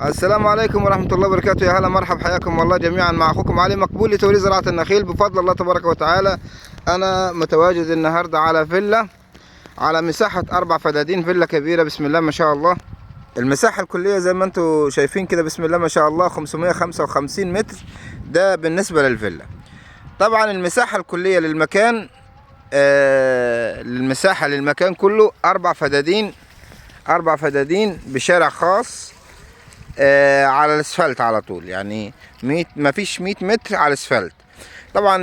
السلام عليكم ورحمة الله وبركاته. يا هلا مرحب، حياكم الله جميعا. مع أخوكم علي مقبول لتوريد زراعة النخيل بفضل الله تبارك وتعالى. أنا متواجد النهاردة على فيلا على مساحة 4 فدادين، فيلا كبيرة بسم الله ما شاء الله. المساحة الكلية زي ما انتم شايفين كده بسم الله ما شاء الله 555 متر، ده بالنسبة للفيلا. طبعا المساحة الكلية للمكان، المساحة للمكان كله 4 فدادين، 4 فدادين بشارع خاص، على الاسفلت على طول، يعني ما فيش 100 متر على الاسفلت. طبعا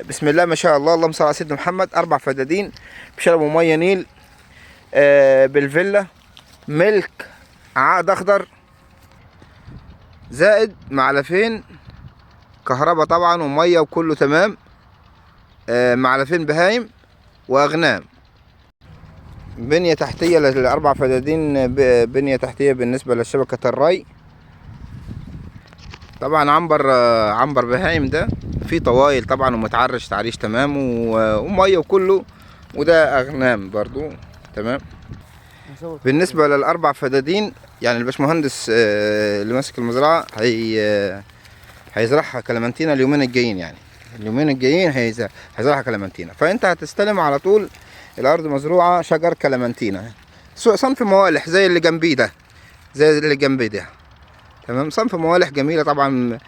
بسم الله ما شاء الله، اللهم صل على سيدنا محمد. 4 فدادين بشربوا مية نيل، بالفيلا، ملك عقد اخضر زائد معلفين كهرباء طبعا ومية وكله تمام، معلفين بهايم واغنام. بنية تحتية للأربع فدادين، بنية تحتية بالنسبة لشبكة الري. طبعا عنبر بهايم ده فيه طوايل طبعا ومتعرش تعريش تمام، ومية وكله، وده أغنام برضو تمام. بالنسبة للأربع فدادين يعني الباشمهندس اللي ماسك المزرعة هيزرعها كلمنتينا اليومين الجايين، يعني اليومين الجايين هيزرعها كلمنتينا. فأنت هتستلم على طول الأرض مزروعة شجر كلمنتينا، صنف موالح زي اللي جنبيه ده، زي اللي جنبيه ده تمام. صنف موالح جميلة طبعا،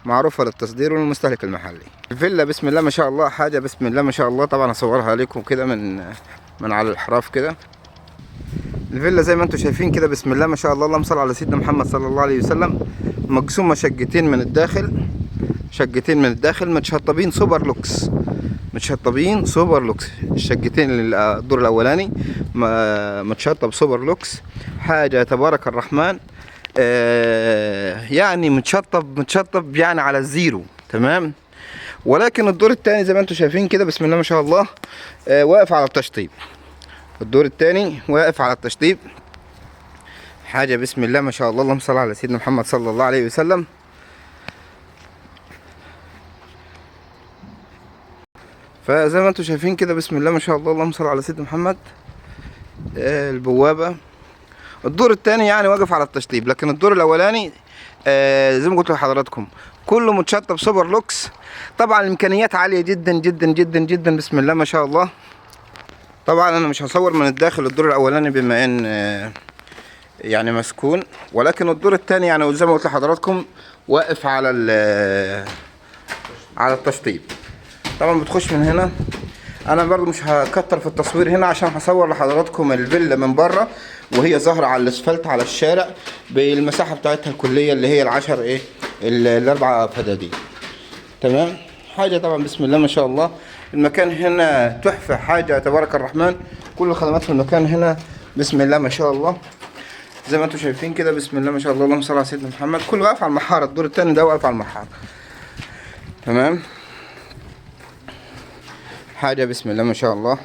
معروفة للتصدير والمستهلك المحلي. الفيلا بسم الله ما شاء الله، حاجة بسم الله ما شاء الله. طبعا هصورها لكم كده من على الحراف كده. الفيلا زي ما انتم شايفين كده بسم الله ما شاء الله، اللهم صل على سيدنا محمد صلى الله عليه وسلم. مقسومة شقتين من الداخل، شقتين من الداخل متشطبين سوبر لوكس، متشطبين سوبر لوكس. الشقتين الدور الاولاني متشطب سوبر لوكس، حاجة تبارك الرحمن، يعني متشطب يعني على ال zero تمام. ولكن الدور الثاني زي ما انتم شايفين كده بسم الله ما شاء الله، واقف على التشطيب. الدور الثاني واقف على التشطيب، حاجة بسم الله ما شاء الله، اللهم صل على سيدنا محمد صلى الله عليه وسلم. فزي ما انتم شايفين كده بسم الله ما شاء الله، اللهم صل على سيدنا محمد. البوابة الدور الثاني يعني واقف على التشطيب، لكن الدور الاولاني، زي ما قلت لحضراتكم كله متشطب سوبر لوكس. طبعا الامكانيات عالية جدا جدا جدا جدا بسم الله ما شاء الله. طبعا انا مش هصور من الداخل الدور الاولاني بما ان يعني مسكون، ولكن الدور الثاني يعني زي ما قلت لحضراتكم واقف على على التشطيب. طبعا بتخش من هنا. انا برضو مش هكتر في التصوير هنا عشان هصور لحضراتكم الفيلا من بره وهي ظاهره على الاسفلت على الشارع بالمساحه بتاعتها الكلية اللي هي العشر ايه الاربع فدادين تمام. حاجة طبعا بسم الله ما شاء الله، المكان هنا تحفة، حاجة تبارك الرحمن. كل الخدمات في المكان هنا بسم الله ما شاء الله، زي ما انتم شايفين كده بسم الله ما شاء الله، اللهم صل على سيدنا محمد. كله واقف على المحاره، الدور الثاني ده واقف على المحاره تمام. حاجة بسم الله ما شاء الله.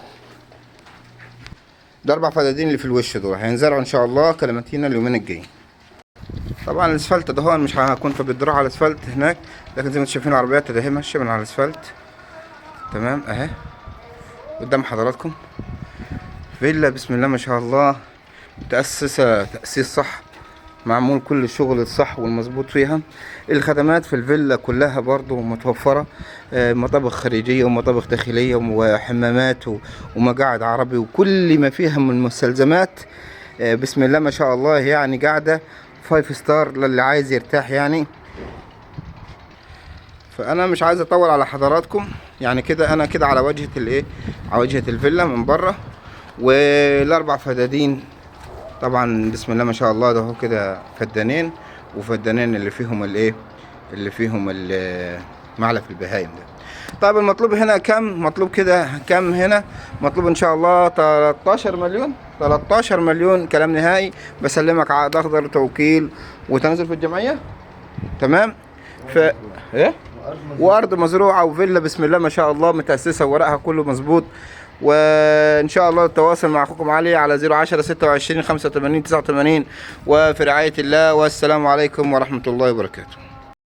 ده 4 فدادين اللي في الوش دول هينزرعوا ان شاء الله كلمنتينا اليومين الجايين. طبعا الاسفلت ده هو مش هكون في بالدراع على الاسفلت هناك، لكن زي ما انتم شايفين العربيات اهي ماشية من على الاسفلت تمام اهي قدام حضراتكم. فيلا بسم الله ما شاء الله متأسسة تأسيس صح، معمول كل الشغل الصح والمظبوط فيها. الخدمات في الفيلا كلها برضو متوفرة، مطابخ خارجية ومطابخ داخلية وحمامات ومقاعد عربي وكل ما فيها من المستلزمات. بسم الله ما شاء الله، يعني قاعدة 5 star للي عايز يرتاح يعني. فأنا مش عايز أطول على حضراتكم يعني كده، أنا كده على واجهة الإيه، على واجهة الفيلا من بره، والأربع فدادين طبعا بسم الله ما شاء الله. ده هو كده فدانين، وفدانين اللي فيهم الايه، اللي فيهم معلف البهايم ده. طيب المطلوب هنا كم؟ مطلوب كده كم هنا؟ مطلوب ان شاء الله 13 مليون، 13 مليون كلام نهائي. بسلمك عقد اخضر وتوكيل وتنزل في الجمعية تمام. ف ايه، وارض مزروعة وفيلا بسم الله ما شاء الله متاسسه وورقها كله مظبوط. وان شاء الله التواصل مع اخوكم علي على 010 26 85 89. وفي رعاية الله، والسلام عليكم ورحمة الله وبركاته.